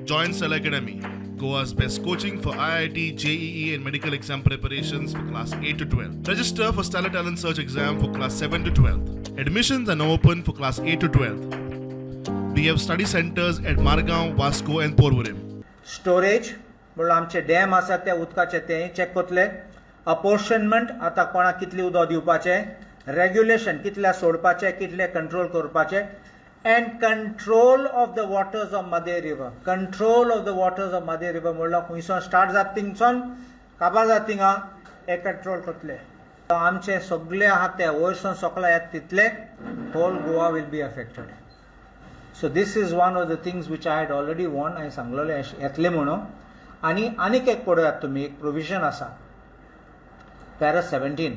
Join Stellar Academy, Goa's best coaching for IIT, JEE, and medical exam preparations for class 8 to 12. Register for Stellar Talent Search exam for class 7 to 12. Admissions are now open for class 8 to 12. We have study centers at Margao, Vasco, and Porvorim. Storage म्हणल्यार आमचे dam आसा त्या उदकाचे तेंय check करतले. Apportionment, आतां कोणाक कितलें उदक दिवपाचें, रेग्युलेशन कितल्या सोडपाचें, कितले कंट्रोल करपाचें, and control of the waters of Mhadei river. Control of the waters of Mhadei river म्हणल्यार खुंयसोन स्टार्ट जाता थिंगसोन काबार जाता थिंगा हे कंट्रोल करतले. आमचे सगळे आहा ते वयरसून सकला येता तितले whole Goa will be affected. So this is one of the things which I had already warn. हांवें सांगलेलें येतलें म्हणून. आनी आनीक एक पळयात तुमी, एक प्रोविजन आसा, para 17: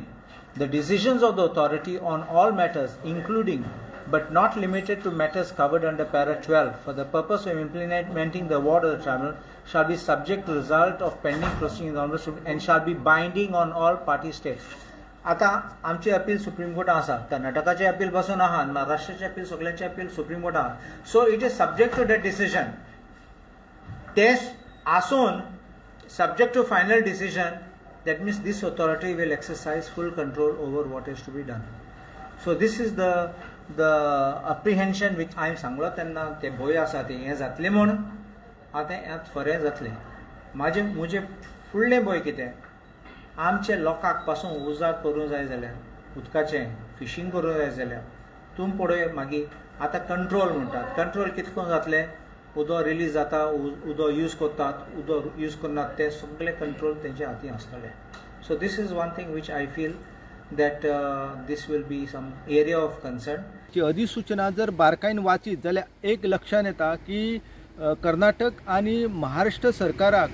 the decisions of the authority on all matters, including but not limited to matters covered under para 12 for the purpose of implementing the award of the tribunal, shall be subject to result of pending proceedings in the Honorable Supreme and shall be binding on all party states. आतां आमची appeal supreme कोर्टान आसा. कर्नाटकाचे appeal पासून आहा, महाराष्ट्राचे appeal, सगळ्यांचे appeal supreme कोर्टान आहा. So it is subject to that decision. ते आसून subject to final decision, that means this authority will exercise full control over what is to be done. So this is the apprehension which हांवें सांगलो तेन्ना, ते भंय आसा ते हें जातलें म्हूण. आतां हें खरें जातलें. म्हाजें म्हजें फुडलें भंय कितें, आमचे लोकांक पासून उजार करूंक जाय जाल्यार, उदकाचें फिशींग करूंक जाय जाल्यार तूं पळय मागीर आतां कंट्रोल म्हणटात. कंट्रोल कितें करून जातलें? उदक रिलीज जाता, उदक यूज करतात, उदक यूज करनात, ते सगळे कंट्रोल तेंच्या हातीन आसतले. So this is one thing which I feel that this will be some area of concern. ची अधिसूचना जर बारकायेन वाचीत जाल्यार एक लक्षात येता की कर्नाटक आनी महाराष्ट्र सरकाराक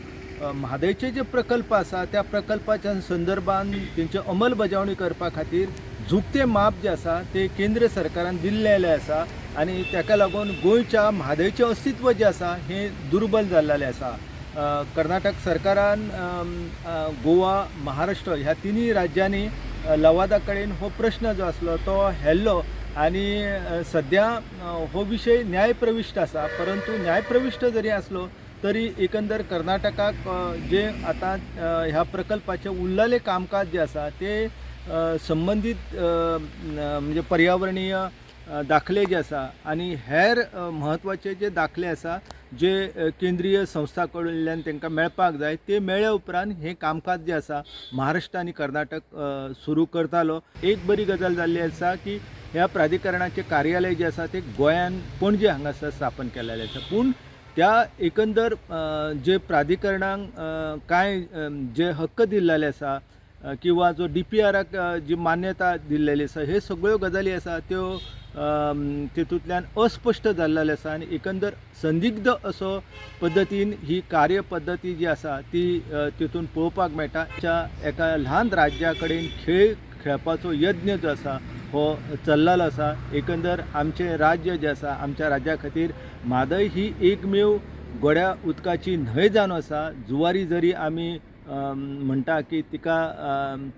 म्हादयचे जे प्रकल्प आसा त्या प्रकल्पाच्या संदर्भान तेंची अंमलबजावणी करपा खातीर झुकते माप जे आसा ते केंद्र सरकारान दिल्लेले आसा आनी ताका लागून गोंयच्या म्हादयचें अस्तित्व जें आसा हें दुर्बल जाल्लेलें आसा. कर्नाटक सरकारान अम, अ, गोवा, महाराष्ट्र ह्या तिनूय राज्यांनी लवादा कडेन हो प्रश्न जो आसलो तो हेल्लो आनी सद्या हो विशय न्यायप्रविश्ट आसा. परंतु न्यायप्रविश्ट जरी आसलो तरी एकंदर कर्नाटकाक जे आतां ह्या प्रकल्पाचें उरलेलें कामकाज जें आसा ते संबंदीत म्हणजे पर्यावरणीय दाखले जे आसा आनी हेर म्हत्वाचे जे दाखले आसा जे केंद्रीय संस्था कडल्यान तांकां मेळपाक जाय, ते मेळ्ळे उपरांत हें कामकाज जें आसा महाराष्ट्र आनी कर्नाटक सुरू करतालो. एक बरी गजाल जाल्ली आसा की ह्या प्राधिकरणाचें कार्यालय जें आसा तें गोंयान पणजे हांगासर स्थापन केलेलें आसा. पूण त्या एकंदर जे प्राधिकरणांक कांय जे हक्क दिल्लेले आसा किंवा जो डीपीआराक जी मान्यता दिल्लेली आसा, हे सगळ्यो गजाली आसा त्यो तितूंतल्यान अस्पश्ट जाल्लेले आसा आनी एकंदर संदिग्ध असो पद्दतीन ही कार्यपद्दती जी आसा ती तितून पळोवपाक मेळटा. च्या एका ल्हान राज्या कडेन खेळ खेळपाचो यत्न जो आसा हो चल्लेलो आसा. एकंदर आमचें राज्य जें आसा, आमच्या राज्या खातीर म्हादय ही एकमेव गोड्या उदकाची न्हंय जावन आसा. जुवारी जरी आमी म्हणटा की तिका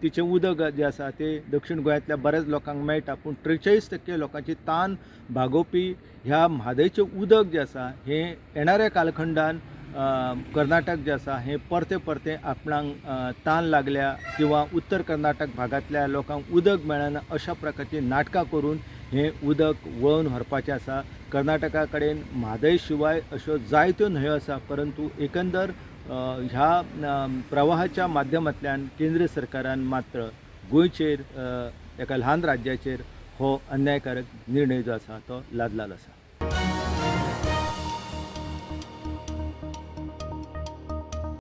तिचें उदक जें आसा तें दक्षीण गोंयांतल्या बऱ्याच लोकांक मेळटा, पूण 43% लोकांची तान भागोवपी ह्या म्हादयचें उदक जें आसा हें येणाऱ्या कालखंडान कर्नाटक जें आसा हें परतें परतें आपणाक तान लागल्या किंवा उत्तर कर्नाटक भागांतल्या लोकांक उदक मेळना अशा प्रकारची नाटकां करून हें उदक वळोवन व्हरपाचें आसा. कर्नाटका कडेन म्हादय शिवाय अश्यो जायत्यो न्हंयो आसा, परंतु एकंदर ह्या प्रवाहाच्या माध्यमांतल्यान केंद्र सरकारान मात्र गोंयचेर, एका ल्हान राज्याचेर हो अन्यायकारक निर्णय जो आसा तो लादलेलो आसा.